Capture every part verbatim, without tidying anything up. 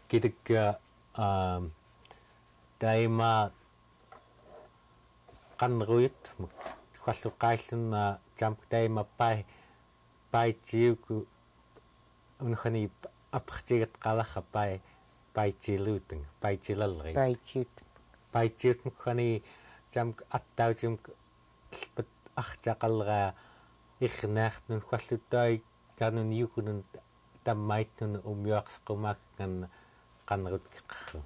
Kidøk, um, daima kanruyut, muk-, kuallu kaillun, uh, jamuk daima pai, paitiuk, unhani apaktigat kalaka pai, paitilutung, paitilelri. Paitiut. Paitiut muk hani jamuk attaujimuk lpet ahcakalra irnak nun kuallu toi kanun yukunun tamaitnun umiuaqsqumak ngan kanrut kiqru.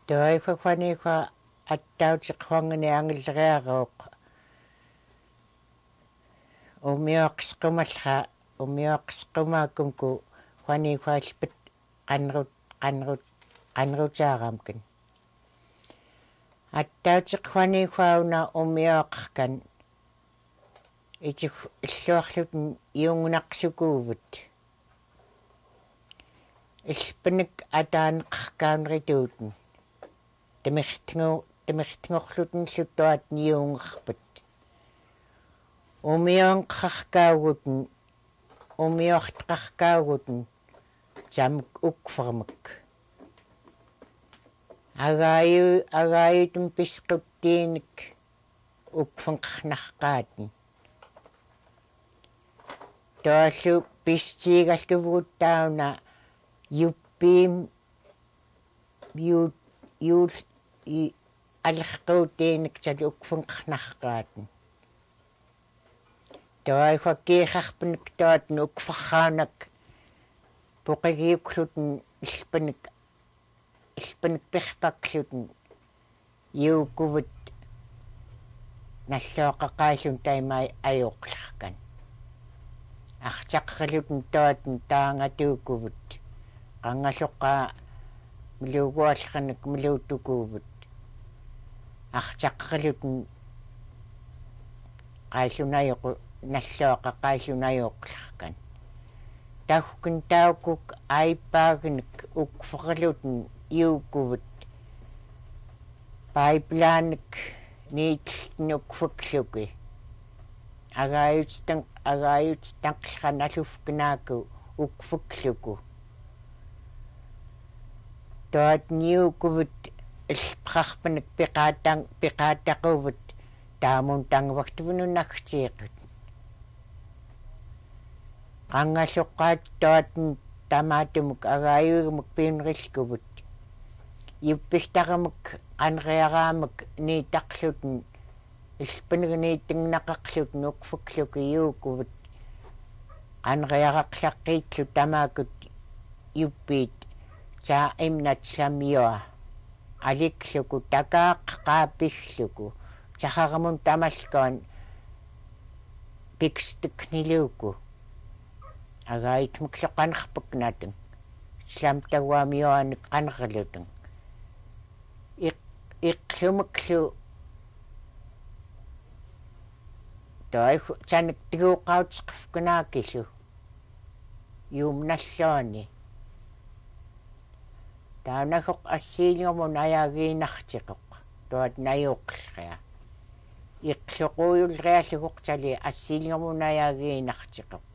Toi fafani fa attautiqhuangni angelrearuq. Umiuaqsqumalra, umiuaqsqumakumku fani fa lpet kanrut, kanrut, kanrutaaramkin. Attautiqhuani fauna umiuaqaqkan. Itik illuaqłutun iungnaqsukuuvut. Ilpinuk ataaneqaqkaunrituutun. Timiqtingu-, timiqtinguqłutunlu tuat iungeqput. Umiuaqaqkaugutun, umiuaqteqaqkaugutun, jamuk ukfirmuk. Agaayu-, agaayutun pisquttiinik ukfeqnaqaatun. Tuallu pistsiigalkivgut tauna yuppiim yu-, yul-, i-, aliqquutiinik tali ukfeqnaqaatun. Tuai fa kiiqaqpinuk tuatun ukfaqaunak puqigiukłutun ilpinuk, ilpinuk piqpakłutun iukuvut nalluaqaqailun taima ayuqlaqkan. Aqcaqaqilutun tuatun taangatuukuvut. Qangaluqa miluugualqinuk miluutukuuvut. Aqcaqaqilutun qaillun ayuq-, nalluaqaqailun ayuqlaqkan. Tauhkun taukuk aippaaginik ukfeqlutun iukuvut. Paiplaanik niitltun ukfekluki. Agaayutstan-, agaayutstakłaka nalufknaaku ukfekluku. Tuat niukuvut ilpqaqpinuk piqatang-, piqataquvut taamun tangvaktuvunun naktiiqut. Qangaluqaat tuatun tamaatumuk agaayuigmuk piunrilkuvut. Yuppigtaramuk qanriaramuk niitaqłutun ilpinuk niitingnaqaqłutun ukfekluki iukuvut. Qanriaraqłaqqiitlu tamaakut yuppiit, tsa imnat slam yua. Alikluku takaaq qaapiqłuku, tsaharmun tamalkuan pikstikniluku. Agaayutmuklu qaneqpuknatun, slam tauam yuanik qaneqlutun. Iq-, iqłumuklu tuai hu-, tsanik tiguqautskfknaakilu. Yumnalluani. Taunahuk assiilngumun ayagiinaqtiquq, tuat nayuqlria. Iqłuquyulrialuguk tali assiilngumun ayagiinaqtiquq.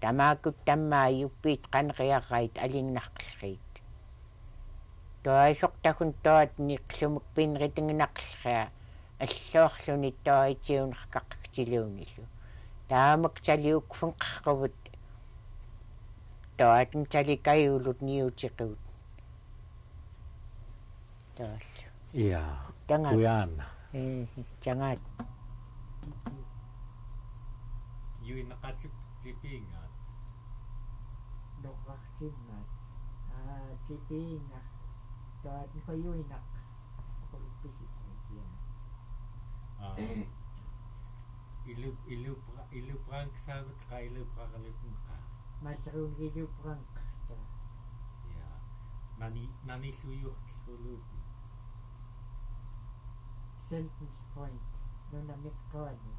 Tamaakut tamma yuppiit qanriarait alingnaqlriit. Tuai suqtahun tuat niklumuk pinritingnaqlria, alluaqłuni tuai tiunaqkaqktiluunilu. Taamuk tali ukfengqaqkuvut. Tuat tali kaiulut niutiqut. Tual. Iya. Jangat. Kuyan. Eh, jangat. Yuinaqajuk cipingat. Noqaqcingat. Ah, cipingaq. Tuat nukayuinaq. Kuluk pisis ya. Ah. Ilu, ilu pra-, ilu prangksaanuk ka ilu prangkalukun ka. Masrun ilu prangkta. Ya. Nani, nani suyuq sulu. Selden's Point, nuna mitqoani.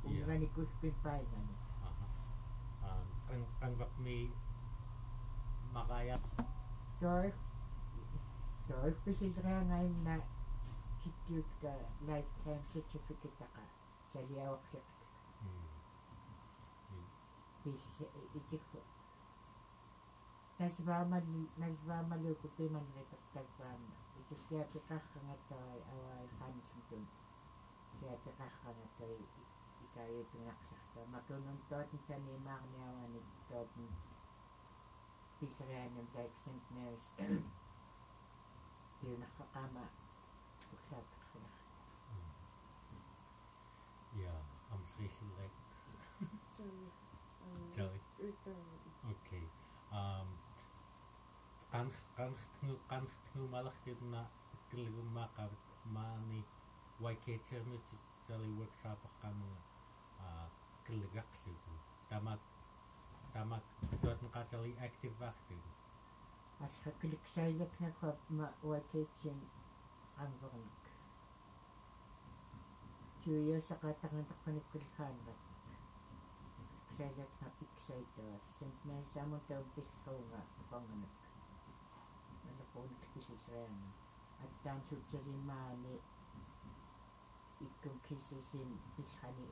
Iya. Umngani kuhpin paingani. Aha. Ah, qang, qangvaq mi maqaya. Toif, toif pisilriangaimna tikiutka lifetime certificate-aka. Caliauqsiq. Hmm. Hmm. Pis, itikhu. Nasbamali, nasbamali ukutiman retak takbana. Ituk kia tikakang atai awai kanis mutun. Kia tikakang atai ikayo tunak sakta. Makunun tot nsani mak ni awani tot n-, Tisrianem like Saint Mary's. Tiunak kakama. Uklat kakak. Mm. Yeah, I'm seriously like Charlie. Um, Charlie. Return. Okay. Um, kan kan kan kan malak tit na kelgum maka mani Y K T M Charlie workshop kan, uh, kelgak tit. Tamak tamak tuat ka Charlie active active. Aska klik sailak na kwa ma Y K T M angornak. Tuyo saka tangan takpanik kulikan rat. Excited nga excited. Sent na samun taum piskau nga panganak. Nalakun kikisisrena. At tam sutsalimani ikum kisisin piskani